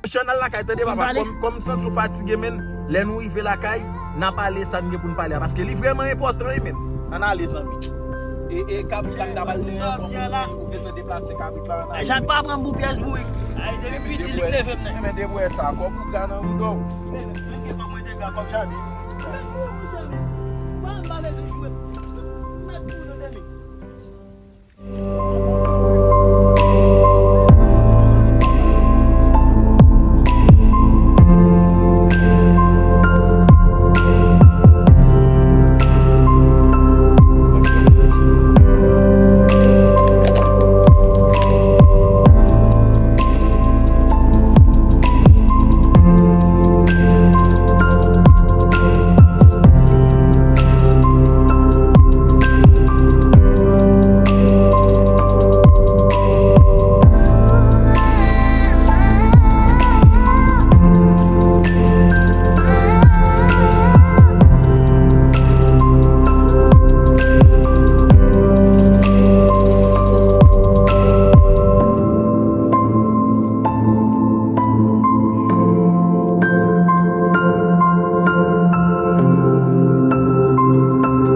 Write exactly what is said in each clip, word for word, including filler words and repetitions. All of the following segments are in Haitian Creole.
Misyon, n al lakay, tande papa, kòm, kòm m santi w fatige, men lè nou rive lakay, n a pale sa n gen pou n pale a, paske li vrèman enpòtan, wi, men. Ann ale, zanmi. E, e kabrit la, m ta pral leve ankò pou di ou bezwen deplase kabrit la, ann ale. Jak pa pran m pou pyès bourik. Ay, depi piti, li leve m nan. Men, men, debwè sa, kòb ou gra nan bouda w. Men, men, men, kòb mwen te gra, kòb jade.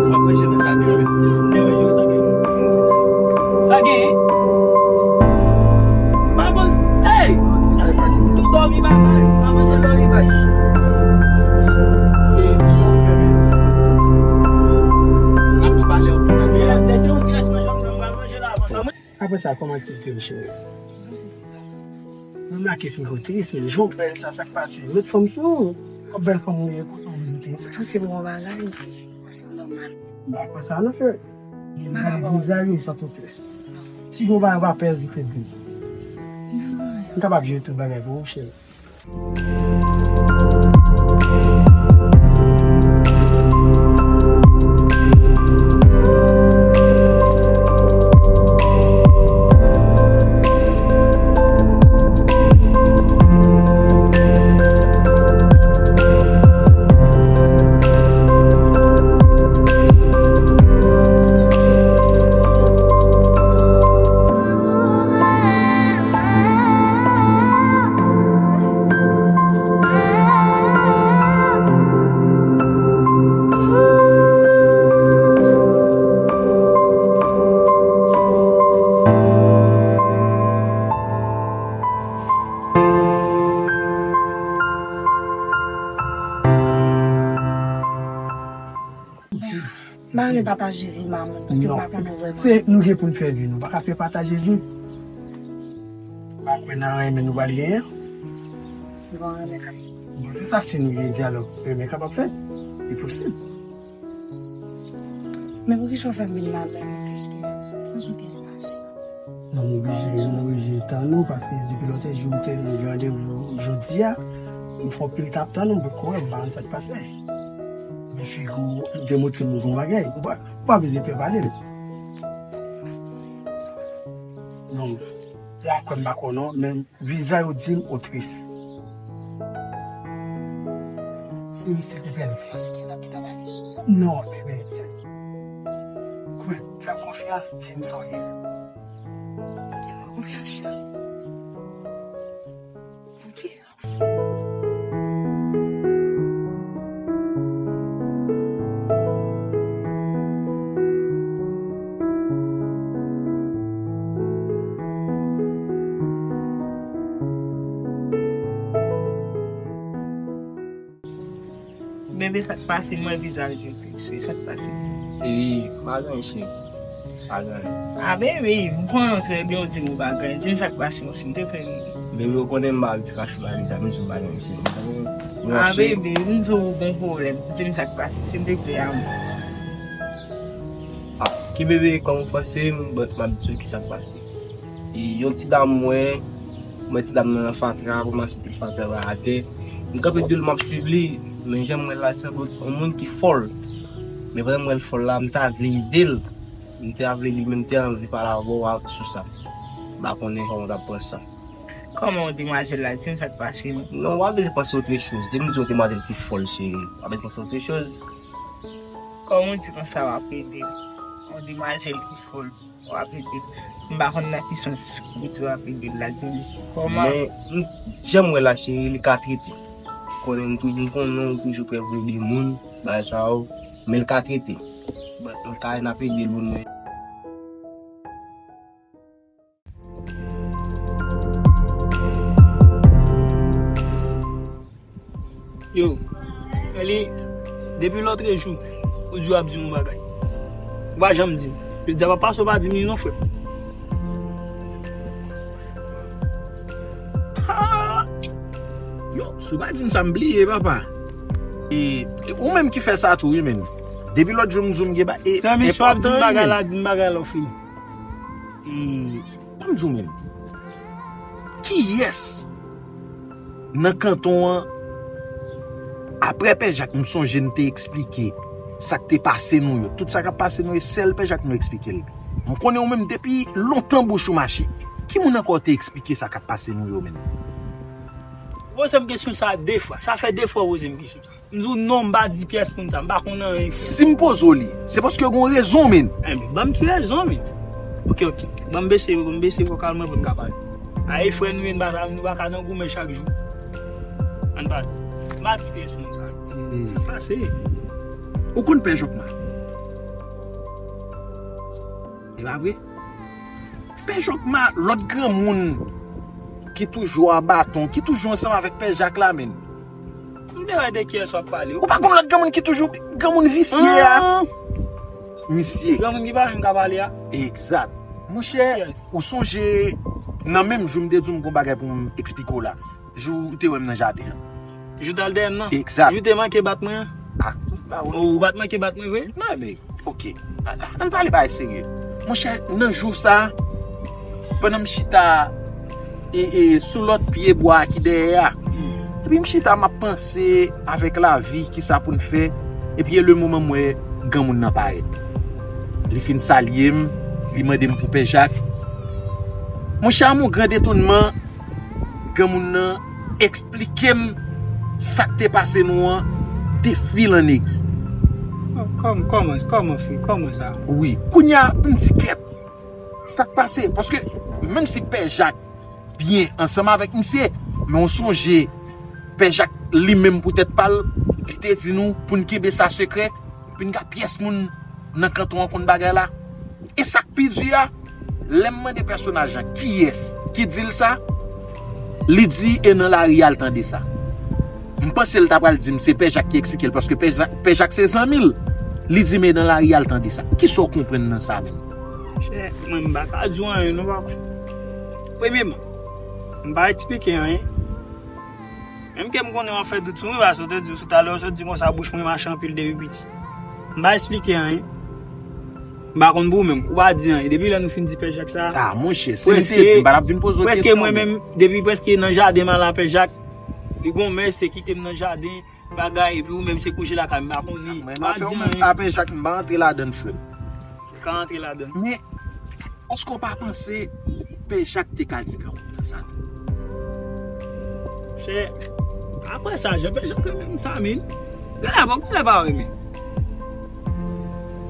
W ap manje nan jaden an, men. Deranje w, sa gen. Sa gen. Pa konn, hey! Dòmi pa bay. Pa panse dòmi bay. E, sou fèmen. N ap tou pale anpil nan. Lè se yon ti rès manje, m pral manje la avan. Apre sa, kòman aktivite yo, cheri? Mwen make figi w tris, men jan w bèl sa, sa k pase? Met fanm sou ou. Yon bèl fanm ou ye, konsa w vin tris. Santi m gon bagay. Santi m nòmal. M pa kwè sa non, cheri. M gade vizaj ou, m santi w tris. Si gon bagay w pa pè ezite di m. M kapab jere tout bagay pou ou, cheri. M pa renmen pataje vi m a moun, paske m pa konnen vrèman. Se nou gen pou n fè vi nou. Pa ka fè pataje vi. M pa kwè nan renmen nou pral genyen. Bon, renmen k ap fèt. Bon, se sa, si nou gen dyalòg, renmen kapab fèt. Li posib. Men poukisa w fè m vin la menm? Èske sans ou te enpas? Non, m oblije, m oblije tann ou, paske depi lòt jou m te gen randevou jodi a, m fè anpil t ap tann ou, m poko wè, m pa konn sa k pase. Men figi w demontre m yon bagay. Ou pa, ou pa bezwen pè pale l. Non, la kwè m pa kwè w non, men vizaj ou di m ou tris. Sou mistik te pèdi. Paske n ap gen nan pale sou sa. Non, bebe, se. Kwè, fè m konfyans, di m sa w ye. Di m konfyans. Ok. Bebe, sa k pase? M wè vizaj ou tris wi, sa k pase? E, pa gen anyen, cheri. Pa gen anyen. A, bebe, m konnen w trè byen, w di m ou pa gen anyen. Di m sa k pase, silteplè, bebe. Bebe, ou konnen m pa di kache bagay sa, m di w pa gen anyen, cheri. A, bebe, m di w ou gon pwoblèm. Di m sa k pase, silteplè, amou. A, ki bebe, kòm ou fòse m, but m ap di w ki sa k pase. E yon ti dam mwen, mwen ti dam nan nan fatra, kòmanse tout fatra la atè. M kanpe di l m ap swiv li, men jan m wè l la, se yon moun ki fòl. Men pandan m wè l fòl la, m ta vle ede l. M ta vle li, men m te anvi pale avè w sou sa. M pa konnen kòman w t ap pran sa. Kòman w demwazèl la? Di m sa k pase non. Non, w ap bezwen panse otre choz. Depi m di w demwazèl ki fòl, cheri, w ap bezwen panse otre choz. Kòman w di konsa w ap ede m? Yon demwazèl ki fòl, w ap ede l. M pa konn nan ki sans ou di w ap ede l la, di m kòman. Men, m, jan m wè la, cheri, li ka trete. Konnen m tou, m konnen ou toujou prè pou ede moun, bagay sa yo, men l ka trete. Bon, nou ka, n ap ede l pou nou. Yo, Eli, depi lòtrejou, ou di w ap di m yon bagay. Ou pa janm di m. Jodi a pa pase w pa di m li non, frè. Ha! Yo, si w pa di m sa, m bliye, papa. E, e ou menm ki fè sa tou, wi, men. Depi lòt jou, m di w m gen ba-, e, zanmi, si w ap di m enpòtan, wi, bagay men. La, di m bagay la, w fini. E, ban m di w menm. Kiyès nan kanton an, apre Pè Jak, m sonje n te eksplike sa k te pase nou yo. Tout sa k ap pase nou yo, sèl Pè Jak nou eksplike l. M konnen ou menm depi lontan bouch ou mache. Ki moun ankò te eksplike sa k ap pase nou yo menm? Poze m kesyon sa a de fwa. Sa fè de fwa w poze m kesyon sa a. M di w non, m pa di pyès moun sa, m pa konn anyen. Si m poze w li, se paske gen yon rezon, men. Enben, ban m ti rezon, men. Oke, oke. Ban m bese, ban m bese vokal mwen pou n ka pale. A, e frè nou ye, n pa ka, nou pa ka nan goumen chak jou. Ann pale. M pa di pyès moun sa. Pase. Ou konn Pè Jòkma? E pa vre? Pè Jòkma, lòt granmoun ki toujou a baton, ki toujou ansanm avèk Pè Jak la, men. M te wè de kiyès w ap pale. Ou pa konn lòt granmoun ki toujou, granmoun visye a? Ah. Misye. Granmoun ki pa menm ka pale a? Egzat. Monchè, ou sonje nan menm jou m te di w m gon bagay pou m eksplike w la. Jou ou te wè m nan jaden an. Jou w t al dèyè m nan? Egzat. Jou w te manke bat mwen an? Ah, ou pa wè. Ou pa t manke bat mwen vre? Non, men, oke. A, a, ann pale bagay serye. Monchè, nan jou sa, pandan m chita e, e, sou lòt pye bwa a ki dèyè a, epi m chita, m ap panse avèk lavi, kisa pou n fè, epi e le moman m wè granmoun nan parèt. Li fin salye m, li mande m pou Pè Jak. Monchè, a mon gran detonman, granmoun nan eksplike m sa k te pase nou an de fil an egi. Kòm-, kòman, kòman, fi, kòman sa? Wi. Kounye a, m di kèt. Sa k pase? Paske menm si Pè Jak byen ansanm avèk misye, men w sonje Pè Jak li menm pou tèt pa l, li te di nou pou n kenbe sa sekrè, pou n ka pyès moun nan kanton an konn bagay la. E sa k pi di a, lè m mande pèsonaj lan kiyès ki di l sa, li di e nan lari a l tande sa. M panse l ta pral di m se Pè Jak ki eksplike l, paske Pè Jak, Pè Jak se zanmi l. Li di m e nan lari a l tande sa. Kisa w konprann nan sa menm? Chè, mwen m pa ka di w anyen non, papa. Premyeman, m pa eksplike anyen. Menm ke m konnen w ap fè dout sou mwen, paske w te di m sou talè, w sot di konsa, bouch mwen mache anpil depi piti. M pa eksplike anyen. M pa konn pou ou menm, ou pa di anyen. Depi lè nou fin di Pè Jak sa, ah, monchè, si m te di, m pa t ap vin poze w kesyon menm. Prèske mwen menm, depi prèske nan jaden m al a Pè Jak, li gon mè se kite m nan jaden, bagay, epi ou menm se kouche lakay, m pa konnen. Mwen, m pa di anyen. Afè ou menm a Pè Jak, m pa antre ladann, frè m. Ou ka antre ladann. Men, èske w pa panse Pè Jak te ka di granmoun nan sa tou? Chè, apre sa, jan Pè Jak renmen m sa, men. Lè la, bon, lè pa renmen.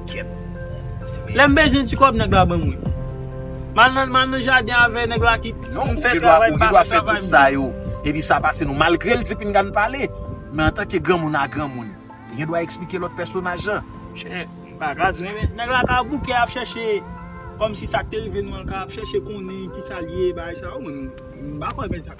Kèt. Lè m bezwen ti kòb, nèg la ban mwen. M al nan, m al nan jaden avè nèg la ki m fè travay, m pa fè travay, m fè tout sa yo. Epi sa pase nou. Malgre l di pinga n pale, men antanke granmoun a granmoun, li gen dwa eksplike lòt pèsonaj lan. Chè, m pa ka di, men nèg la ka bouke ap chèche, kòmsi sa k te rive nou an, ka ap chèche konnen kisa l ye, bagay sa yo, mwen, m pa kwè bèl sa.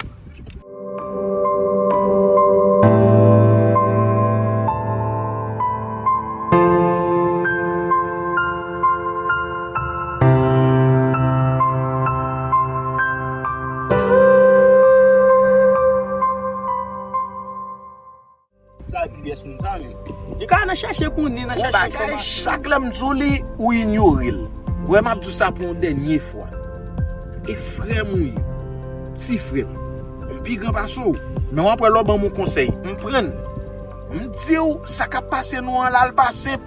Sa di pyès moun sa menm. Li ka nan chèche konnen, nan chèche enfòmasyon. Yon bagay, chak lè m di w li, ou inyore l. Vrèman, m ap di w sa pou yon dènye fwa. E frè m ou ye. Ti frè m. M pi gran pase w. Men w ap wè lè w ban m yon konsèy. M pran l. M di w, sa k ap pase nou an la, l pa senp.